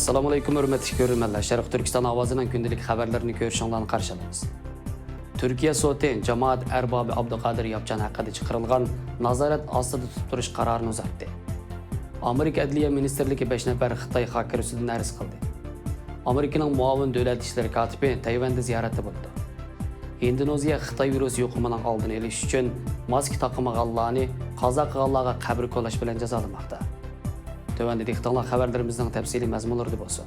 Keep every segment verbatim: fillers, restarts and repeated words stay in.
ئەسسالامۇئەلەيكۇم، ھۆرمەتلىك كۆرۈرمەنلەر. شەرقىي تۈركىستان ئاۋازىنىڭ كۈندىلىك خەۋەرلىرىنى كۆرۈشۈڭلارنى قارشى ئالىمىز. تۈركىيە سوتى جامائەت ئەربابى ئابدۇقادىر ياپچان ھەققىدە چىقىرىلغان نازارەت ئاستىدا تۇتۇپ تۇرۇش قارارىنى ئۇزارتتى. ئامېرىكا ئەدلىيە مىنىستىرلىكى بەش نەپەر خىتاي خاكېر ئۈستىدىن ئەرز قىلدى. ئامېرىكىنىڭ مۇئاۋىن دۆلەت ئىشلىرى كاتىپى تەيۋەندە زىيارەتتە بولىدۇ. ئىندونېزىيە خىتاي ۋىرۇسى يۇقۇمىنىڭ ئالدىنى ئېلىش ئۈچۈن ماسكا تاقىمىغانلارنى قازا قىلغانلارغا قەبرە كولاش بىلەن جازالىماقتا. تۆۋەندە دىققىتىڭلار خەۋەرلىرىمىزنىڭ تەپسىلىي مەزمۇنلىرىدا بولسۇن.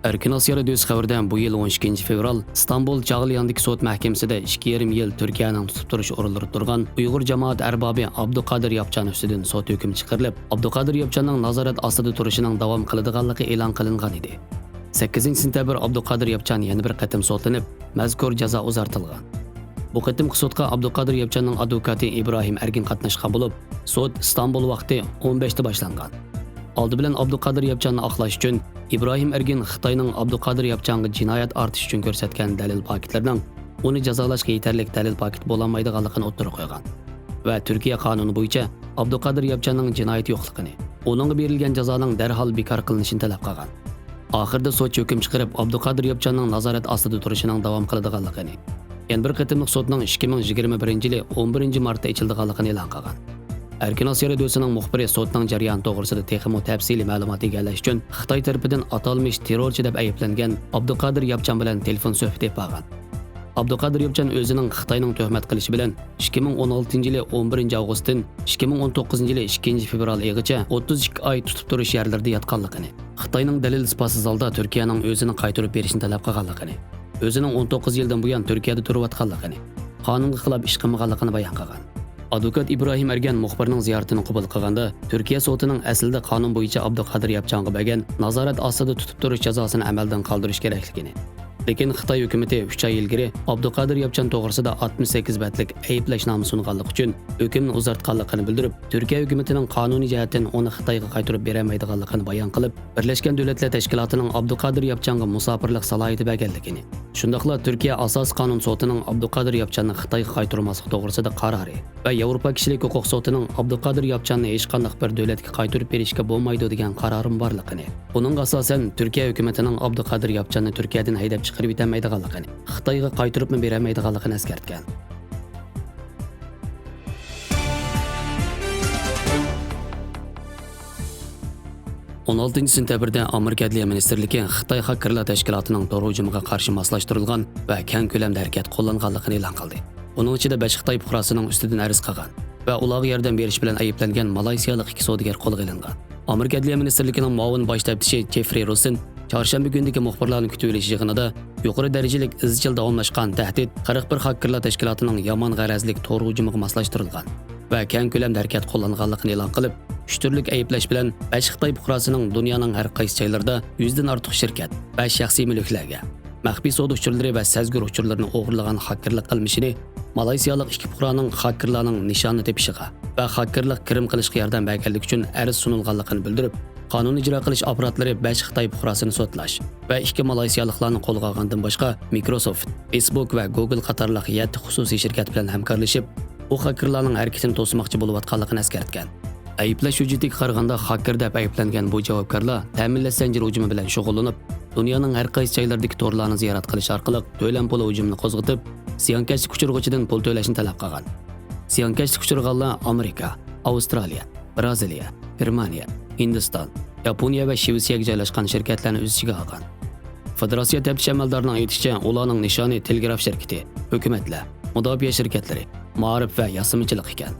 ئەركىن ئاسىيا رادىيوسى خەۋىرىدە، بۇ يىل ئون ئىككىنچى فېۋرال ئىستانبۇل چاغلىياندىكى سوت مەھكىمىسىدە ئىككى يېرىم يىل تۈركىيەنىڭ تۇتۇپ تۇرۇش ئورۇنلىرىدا تۇرغان ئۇيغۇر جامائەت ئەربابى ئابدۇقادىر ياپچان ئۈستىدىن سوت ھۆكمى چىقىرىلىپ، ئابدۇقادىر ياپچاننىڭ نازارەت ئاستىدا تۇرۇشىنىڭ داۋام قىلىدىغانلىقى ئېلان قىلىنغان ئىدى. سەككىزىنچى سېنتەبىر ئابدۇقادىر ياپچان يەنە بىر قېتىم سوتلىنىپ، مەزكۇر جازا ئۇزارتىلغان. بۇ قېتىمقى سوتقا ئابدۇقادىر ياپچاننىڭ ئادۋوكاتى ئىبراھىم ئەرگىن قاتناشقان بولۇپ، سوت ئىستانبۇل ۋاقتى ئون بەشتە باشلانغان. ئالدى بىلەن ئابدۇقادىر ياپچاننى ئاقلاش ئۈچۈن ئىبراھىم ئەرگىن خىتاينىڭ ئابدۇقادىر ياپچانغا جىنايەت ئارتىش ئۈچۈن كۆرسەتكەن دەلىل پاكىتلىرىنىڭ ئۇنى جازالاشقا يېتەرلىك دەلىل پاكىت بولالمايدىغانلىقىنى ئوتتۇرىغا قويغان ۋە تۈركىيە قانۇنى بويىچە ئابدۇقادىر ياپچاننىڭ جىنايىتى يوقلۇقىنى، ئۇنىڭغا بېرىلگەن جازانىڭ دەرھال بىكار قىلىنىشىنى تەلەپ قىلغان. ئاخىرىدا سوتچى ھۆكۈم چىقىرىپ، ئابدۇقادىر ياپچاننىڭ نازارەت ئاستىدا تۇرۇشىنىڭ داۋام قىلىدىغانلىقىنى، يەنە بىر قېتىملىق سوتنىڭ ئىككى مىڭ يىگىرمە بىرىنچى يىلى ئون بىرىنچى مارتتا ئېچىلىدىغانلىقىنى ئېلان قىلغان. ئەركىن ئاسىيا رادىيوسىنىڭ مۇخبىرى سوتنىڭ جەريانى توغرىسىدا تېخىمۇ تەپسىلىي مەلۇمات ئىگىلەش ئۈچۈن خىتاي تەرىپىدىن ئاتالمىش تېررورچى دەپ ئەيىبلەنگەن ئابدۇقادىر ياپچان بىلەن تېلېفون سۆھبىتى ئېلىپ بارغان. ئابدۇقادىر ياپچان ئۆزىنىڭ خىتاينىڭ تۆھمەت قىلىشى بىلەن ئىككى مىڭ ئون ئالتىنچى يىلى ئون بىرىنچى ئاۋغۇستتىن ئىككى مىڭ ئون توققۇزىنچى يىلى ئىككىنچى فېۋرال ئېيىغىچە ئوتتۇز ئىككى ئاي تۇتۇپ تۇرۇش يەرلىرىدە ياتقانلىقىنى، خىتاينىڭ دەلىل-ئىسپاتسىز ھالدا تۈركىيەنىڭ ئۆزىنى قايتۇرۇپ بېرىشىنى تەلەپ قىلغانلىقىنى، ئۆزىنىڭ ئون توققۇز يىلدىن بۇيان تۈركىيەدە تۇرۇۋاتقانلىقىنى، قانۇنغا خىلاپ ئىش قىلمىغانلىقىنى بايان قىلغان. ئادۋوكات ئىبراھىم ئەرگەن مۇخبىرنىڭ زىيارىتىنى قوبۇل قىلغاندا، تۈركىيە سوتىنىڭ ئەسلىدە قانۇن بويىچە ئابدۇقادىر ياپچانغا بەرگەن نازارەت ئاستىدا تۇتۇپ تۇرۇش جازاسىنى ئەمەلدىن قالدۇرۇش كېرەكلىكىنى، لېكىن خىتاي ھۆكۈمىتى ئۈچ ئاي ئىلگىرى ئابدۇقادىر ياپچان توغرىسىدا ئاتمىش سەككىز بەتلىك ئەيىبلەشنامە سۇنغانلىقى ئۈچۈن ھۆكۈمنى ئۇزارتقانلىقىنى بىلدۈرۈپ، تۈركىيە ھۆكۈمىتىنىڭ قانۇنىي جەھەتتىن ئۇنى خىتايغا قايتۇرۇپ بېرەلمەيدىغانلىقىنى بايان قىلىپ، بىرلەشكەن دۆلەتلەر تەشكىلاتىنىڭ ئابدۇقادىر ياپچانغا مۇساپىرلىق سالاھىيىتى بەرگەنلىكىنى، شۇنداقلا تۈركىيە ئاساسىي قانۇن سوتىنىڭ ئابدۇقادىر ياپچاننى خىتايغا قايتۇرماسلىق توغرىسىدا قارارى ۋە ياۋروپا كىشىلىك ھوقۇق سوتىنىڭ ئابدۇقادىر ياپچاننى ھېچقانداق بىر دۆلەتكە قايتۇرۇپ بېرىشكە بولمايدۇ دېگەن قارارىمۇ بارلىقىنى، بۇنىڭغا ئاساسەن، تۈركىيە ھۆكۈمىتىنىڭ ئابدۇقادىر ياپچاننى تۈركىيەدىن ھەيدەپ چىقىرىۋېتەلمەيدىغانلىقىنى، خىتايغا قايتۇرۇپمۇ بېرەلمەيدىغانلىقىنى ئەسكەرتكەن. ئون ئالتىنچى سېنتەبىردە ئامېرىكا ئەدلىيە مىنىستىرلىكى خىتاي خاكېرلار تەشكىلاتىنىڭ تور ھۇجۇمىغا قارشى ماسلاشتۇرۇلغان ۋە كەڭ كۆلەمدە ھەرىكەت قوللانغانلىقىنى ئېلان قىلدى. ئۇنىڭ ئىچىدە بەش خىتاي پۇقراسىنىڭ ئۈستىدىن ئەرز قىلغان ۋە ئۇلارغا ياردەم بېرىش بىلەن ئەيىبلەنگەن مالايسىيالىق ئىككى سودىگەر قولغا ئېلىنغان. ئامېرىكا ئەدلىيە مىنىستىرلىكىنىڭ مۇئاۋىن باش تەپتىشى جېفرى روسېن چارشەنبە كۈنىدىكى مۇخبىرلارنى كۈتۈۋېلىش يىغىنىدا يۇقىرى دەرىجىلىك ئىزچىل داۋاملاشقان تەھدىت قىرىق بىر خاكېرلار تەشكىلاتىنىڭ يامان غەرەزلىك تور ھۇجۇمىغا ماسلاشتۇرۇلغان ۋە كەڭ كۆلەمدە ھەرىكەت قوللانغانلىقىنى ئېلان قىلىپ، ئۈچ تۈرلۈك ئەيىبلەش بىلەن بەش خىتاي پۇقراسىنىڭ دۇنيانىڭ ھەر قايسى جايلىرىدا يۈزدىن ئارتۇق شىركەت ۋە شەخسىي مۈلۈكلەرگە، مەخپىي سودا ئۇچۇرلىرى ۋە سەزگۈر ئۇچۇرلىرىنى ئوغرىلىغان خاكېرلىق قىلمىشىنى مالايسىيالىق ئىككى پۇقرانىڭ خاكېرلارنىڭ نىشاننى تېپىشىغا ۋە خاكېرلىق كىرىم قىلىشقا ياردەم بەرگەنلىكى ئۈچۈن ئەرز سۇنۇلغانلىقىنى بىلدۈرۈپ، قانۇن ئىجرا قىلىش ئاپپاراتلىرى بەش خىتاي پۇقراسىنى سوتلاش ۋە ئىككى مالايسىيالىقلارنى قولغا ئالغاندىن باشقا، مىكروسوفت، فېيسبۇك ۋە گوگل قاتارلىق يەتتە خۇسۇسىي شىركەت بىلەن ھەمكارلىشىپ، بۇ خاكېرلارنىڭ ھەرىكىتىنى توسماقچى بولۇۋاتقانلىقىنى ئەسكەرتكەن. ئەيىبلەش ھۆججىتىگە قارىغاندا، خاكېر دەپ ئەيىبلەنگەن بۇ جاۋابكارلار تەمىنلەش زەنجىرى ھۇجۇمى بىلەن شۇغۇللىنىپ، دۇنيانىڭ ھەر قايسى جايلىرىدىكى تورلارنى زىيارەت قىلىش ئارقىلىق تۆلەم پۇلى ھۇجۇمىنى قوزغىتىپ، زىيانكەشلىك ئۇچرىغۇچىدىن پۇل تۆلەشنى تەلەپ قىلغان. زىيانكەشلىك ئۇچرىغانلار ئامېرىكا، ئاۋسترالىيە، بىرازىلىيە، گېرمانىيە، ھىندىستان، ياپونىيە ۋە شىۋېتسىيەگە جايلاشقان شىركەتلەرنى ئۆز ئىچىگە ئالغان. فېدېراتسىيە تەپتىش ئەمەلدارىنىڭ ئېيتىشىچە، ئۇلارنىڭ نىشانى تېلېگراف شىركىتى، ھۆكۈمەتلەر، مۇداپىئە شىركەتلىرى، مائارىپ ۋە ياسىمىچىلىق ئىكەن.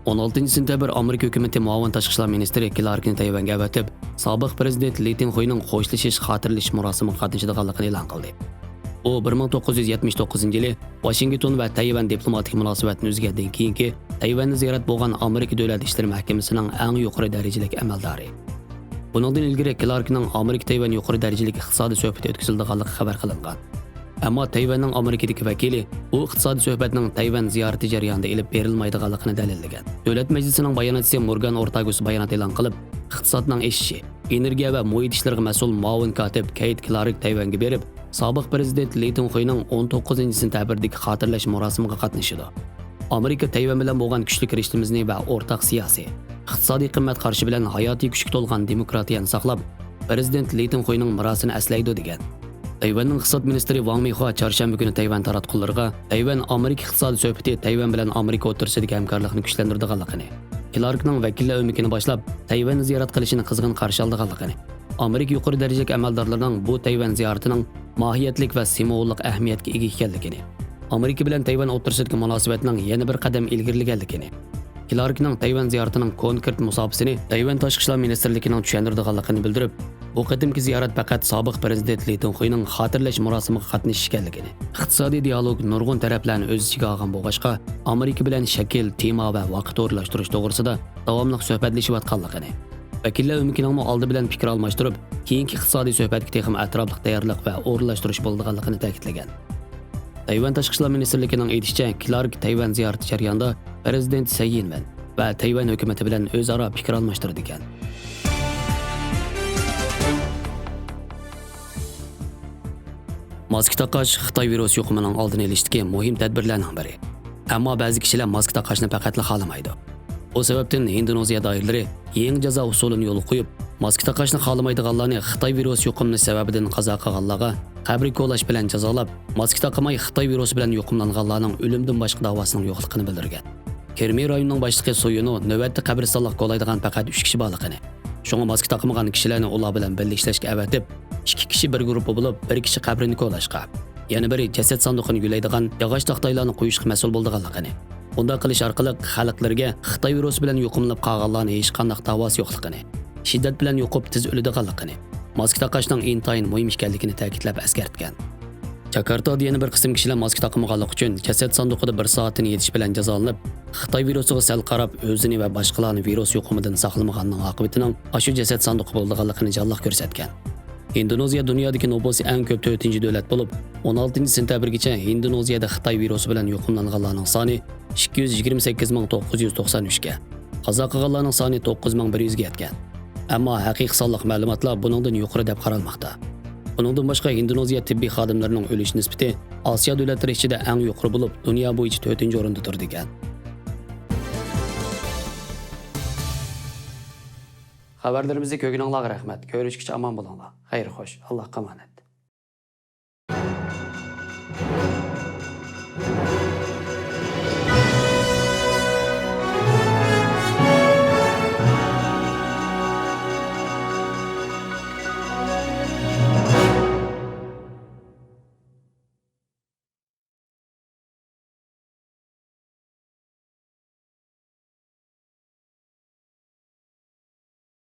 ئون ئالتىنچى سېنتەبىر ئامېرىكا ھۆكۈمىتى مۇئاۋىن تاشقى ئىشلار مىنىستىرى كلاركنى تەيۋەنگە ئەۋەتىپ، سابىق پىرېزىدېنت لى تىنخۇينىڭ خوشلىشىش خاتىرىلىشىش مۇراسىمىغا قاتنىشىدىغانلىقىنى ئېلان قىلدى. ئۇ بىر مىڭ توققۇز يۈز يەتمىش توققۇزىنچى يىلى ۋاشىنگتون ۋە تەيۋەن دىپلوماتىك مۇناسىۋەتنى ئۈزگەندىن كېيىنكى تەيۋەندە زىيارەت بولغان ئامېرىكا دۆلەت ئىشلىرى مەھكىمىسىنىڭ ئەڭ يۇقىرى دەرىجىلىك ئەمەلدارى. بۇنىڭدىن ئىلگىرى كلاركنىڭ ئامېرىكا تەيۋەن يۇقىرى دەرىجىلىك ئىقتىسادىي سۆھبىتى ئۆتكۈزۈلىدىغانلىقى خەۋەر قىلىنغان. ئەمما تەيۋەننىڭ ئامېرىكىدىكى ۋەكىلى بۇ ئىقتىسادىي سۆھبەتنىڭ تەيۋەن زىيارىتى جەريانىدا ئېلىپ بېرىلمايدىغانلىقىنى دەلىللىگەن. دۆلەت مەجلىسىنىڭ باياناتچىسى مورگان ئورتاگۇس بايانات ئېلان قىلىپ، ئىقتىسادنىڭ ئېشىشى، ئېنېرگىيە ۋە مۇھىت ئىشلىرىغا مەسئۇل مۇئاۋىن كاتىپ كېيت كلارك تەيۋەنگە بېرىپ، سابىق پىرېزىدېنت لى تېڭخۇينىڭ ئون توققۇزىنچى سېنتەبىردىكى خاتىرىلەش مۇراسىمىغا قاتنىشىدۇ. ئامېرىكا تەيۋەن بىلەن بولغان كۈچلۈك رىشتىمىزنى ۋە ئورتاق سىياسىي، ئىقتىسادىي قىممەت قارىشى بىلەن ھاياتىي كۈچكە تولغان دېموكراتىيەنى ساقلاپ، پىرېزىدېنت لى تېڭخۇينىڭ مىراسىنى ئەسلەيدۇ، دېگەن. تەيۋەننىڭ ئىقتىساد مىنىستىرى ۋاڭ مىخۇا چارشەنبە كۈنى تەيۋەن تاراتقۇلىرىغا تەيۋەن ئامېرىكا ئىقتىسادىي سۆھبىتى تەيۋەن بىلەن ئامېرىكا ئوتتۇرىسىدىكى ھەمكارلىقنى كۈچلەندۈرىدىغانلىقىنى، كلاركنىڭ ۋەكىللەر ئۆمىكىنى باشلاپ، تەيۋەننى زىيارەت قىلىشىنى قىزغىن قارشى ئالىدىغانلىقىنى، ئامېرىكا يۇقىرى دەرىجىلىك ئەمەلدارلىرىنىڭ بۇ تەيۋەن زىيارىتىنىڭ ماھىيەتلىك ۋە سىمۋوللۇق ئەھمىيەتكە ئىگە ئىكەنلىكىنى، ئامېرىكا بىلەن تەيۋەن ئوتتۇرىسىدىكى مۇناسىۋەتنىڭ يەنە بىر قەدەم ئىلگىرىلىگەنلىكىنى، كلاركنىڭ تەيۋەن زىيارىتىنىڭ كونكرېت مۇساپىسىنى تەيۋەن تاشقى ئىشلار مىنىستىرلىكىنىڭ چۈشەندۈرىدىغانلىقىنى بىلدۈرۈپ، بۇ قېتىمقى زىيارەت پەقەت سابىق پىرېزىدېنت لى تېڭخۇينىڭ خاتىرىلەش مۇراسىمىغا قاتنىشىش ئىكەنلىكىنى، ئىقتىسادىي دىيالوگ نۇرغۇن تەرەپلەرنى ئۆز ئىچىگە ئالغان بولغاچقا، ئامېرىكا بىلەن شەكىل، تېما ۋە ۋاقىت ئورۇنلاشتۇرۇش توغرىسىدا داۋاملىق سۆھبەتلىشىۋاتقانلىقىنى، ۋەكىللەر ئۆمىكىنىڭمۇ ئالدى بىلەن پىكىر ئالماشتۇرۇپ، كېيىنكى ئىقتىسادىي سۆھبەتكە تېخىمۇ ئەتراپلىق تەييارلىق ۋە ئورۇنلاشتۇرۇش بولىدىغانلىقىنى تەكىتلىگەن. تەيۋەن تاشقى ئىشلار مىنىستىرلىكىنىڭ ئېيتىشىچە، كلارك تەيۋەن زىيارىتى جەريانىدا پىرېزىدېنت سەي يىنۋېن ۋە تەيۋەن ھۆكۈمىتى بىلەن ئۆزئارا پىكىر ئالماشتۇرىدىكەن. ماسكا تاقاش خىتاي ۋىرۇس يۇقۇمىنىڭ ئالدىنى ئېلىشتىكى مۇھىم تەدبىرلەرنىڭ بىرى. ئەمما بەزى كىشىلەر ماسكا تاقاشنى پەقەتلا خالىمايدۇ. بۇ سەۋەبتىن ھىندونېزىيە دائىرىلىرى يېڭى جازا ئۇسۇلىنى يولغا قويۇپ، ماسكا تاقاشنى خالىمايدىغانلارنى خىتاي ۋىرۇس يۇقۇمىنى سەۋەبىدىن قازا قىلغانلارغا قەبرە كولاش بىلەن جازالاپ، ماسكا تاقىماي خىتاي ۋىرۇسى بىلەن يۇقۇملانغانلارنىڭ ئۆلۈمدىن باشقا داۋاسىنىڭ يوقلۇقىنى بىلدۈرگەن. كىرمى رايونىنىڭ باشلىقى سويۇنۇ نۆۋەتتە قەبرىستانلىققا كولايدىغان پەقەت ئۈچ كىشى بارلىقىنى، شۇڭا ماسكا تاقىمىغان كىشىلەرنى ئۇلار بىلەن بىللە ئىشلەشكە ئەۋەتىپ، ئىككى كىشى بىر گۇرۇپپا بولۇپ، بىر كىشى قەبرىنى كولاش، يەنە بىرى جەسەت ساندۇقىنى يۆلەيدىغان ياغاچ تاختايلارنى قويۇشقا مەسئۇل بولىدىغانلىقىنى، بۇنداق قىلىش ئارقىلىق خەلقلىرىگە خىتاي ۋىرۇسى بىلەن يۇقۇملىنىپ قالغانلارنى ھېچقانداق داۋاسى يوقلۇقىنى، شىددەت بىلەن يۇقۇپ تېز ئۆلىدىغانلىقىنى، ماسكا تاقاشنىڭ ئىنتايىن مۇھىم ئىكەنلىكىنى تەكىتلەپ ئەسكەرتكەن. جاكارتادا يەنە بىر قىسىم كىشىلەر ماسكا تاقىمىغانلىقى ئۈچۈن جەسەت ساندۇقىدا بىر سائەتتىن يېتىش بىلەن جازالىنىپ، خىتاي ۋىرۇسىغا سەل قاراپ، ئۆزىنى ۋە باشقىلارنى ۋىرۇس يۇقۇمىدىن ساقلىمىغاننىڭ ئاقىۋىتىنىڭ ئاشۇ جەسەت ساندۇقى بولىدىغانلىقىنى جانلىق كۆرسەتكەن. ھىندونېزىيە دۇنيادىكى نوپۇسى ئەڭ كۆپ تۆتىنچى دۆلەت بولۇپ، ئون ئالتىنچى سېنتەبىرگىچە ھىندونېزىيەدە خىتاي ۋىرۇسى بىلەن يۇقۇملانغانلارنىڭ سانى ئىككى يۈز يىگىرمە سەككىز مىڭ توققۇز يۈز توقسان ئۈچكە، قازا قىلغانلارنىڭ سانى توققۇز مىڭ بىر يۈزگە يەتكەن. ئەمما ھەقىقىي سانلىق مەلۇماتلار بۇنىڭدىن يۇقىرى دەپ قارالماقتا. بۇنىڭدىن باشقا، ھىندونېزىيە تېببىي خادىملىرىنىڭ ئۆلۈش نىسبىتى ئاسىيا دۆلەتلىرى ئىچىدە ئەڭ يۇقىرى بولۇپ، دۇنيا بويىچە تۆتىنچى ئورۇندا تۇرىدىكەن. خەۋەرلىرىمىزنى كۆرگىنىڭلارغا رەھمەت. كۆرۈشكىچە ئامان بولۇڭلار. خەير خوش. ئاللاھقا ئامانەت.